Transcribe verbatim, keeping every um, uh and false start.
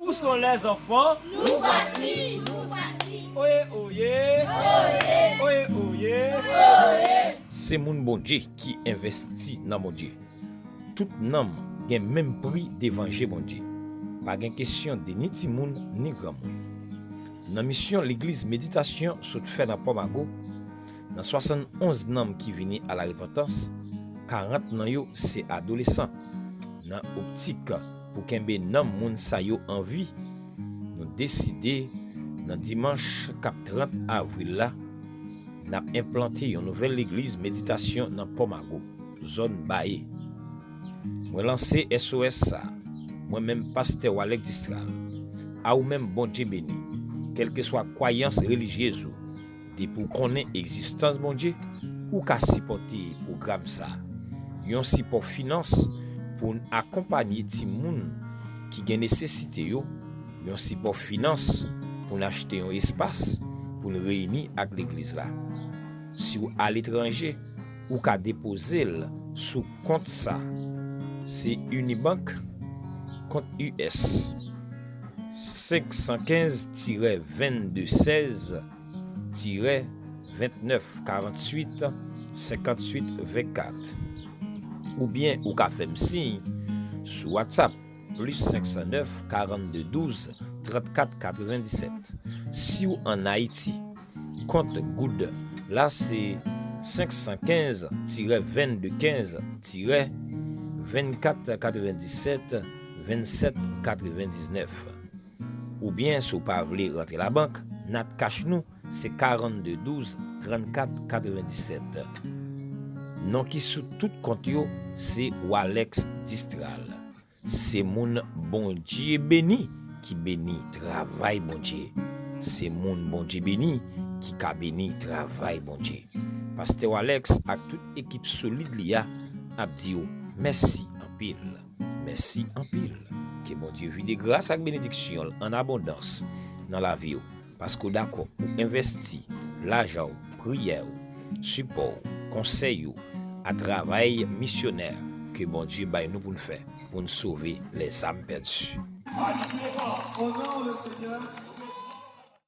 Où sont les enfants? Nous voici, nous voici. Oyez, oyez. Oyez, Oyez, oyez. Oyez. Se moun Bondye ki envesti nan Bondye. Tout nanm gen menm pri devan je Bondye. Pa gen kesyon de ni timoun ni granmoun. Nan misyon Legliz Meditasyon sot fè nan Pòmago, nan swasannonz nanm ki vini a la repantans, karant nan yo se adolesan. Nan optik pou kenbe nanm moun sa yo an vi, nou deside nan dimanch k ap trant avril la, n ap enplante yon nouvèl legliz meditasyon nan Pòmago, zòn Baye. Mwen lanse S O S sa a, mwen menm pastè Walek Distral. A ou menm Bondye beni. Kèlkeswa kwayans relijyez ou, depi w konnen egzistans Bondye, ou ka sipòte pwogram sa a. Yon sipò finans pou n akonpanye timoun ki gen nesesite yo, yon sipò finans pou n achte yon espas pou n reyini ak legliz la. Si w aletranje, ou ka depoze l sou kont sa. Se Unibank, kont U S, senk san kenz tirè vennde sèz tirè vennèf karanntuit senkantuit vennkat. Oubyen ou ka fè m siy sou WhatsApp, plis senk san nèf karannde douz trannkat katrevenndisèt. Si w ann Ayiti, kont goud la se senk san kenz tirè vennde kenz tirè vennkat katrevenndisèt vennsèt katrevendiznèf. Oubyen si w pa vle rantre labank, nat kach nou se karannde douz trannkat katrevenndisèt. Non ki sou tout kont yo se Walex Distral. Se moun Bondye beni ki beni travay Bondye. Se moun Bondye beni ki ka beni travay Bondye. Pastè Walex ak tout ekip solid li a ap di w mèsi anpil. Mèsi anpil. Ke Bondye vide gras ak benediksyon l an abondans nan lavi w, paske w dakò pou envesti lajan w, priyè w, sipò w, konsèy ou a travay misyonè ke Bondye bay nou pou n fè, pou n sove lèzam pèdi. Honore le Seigneur.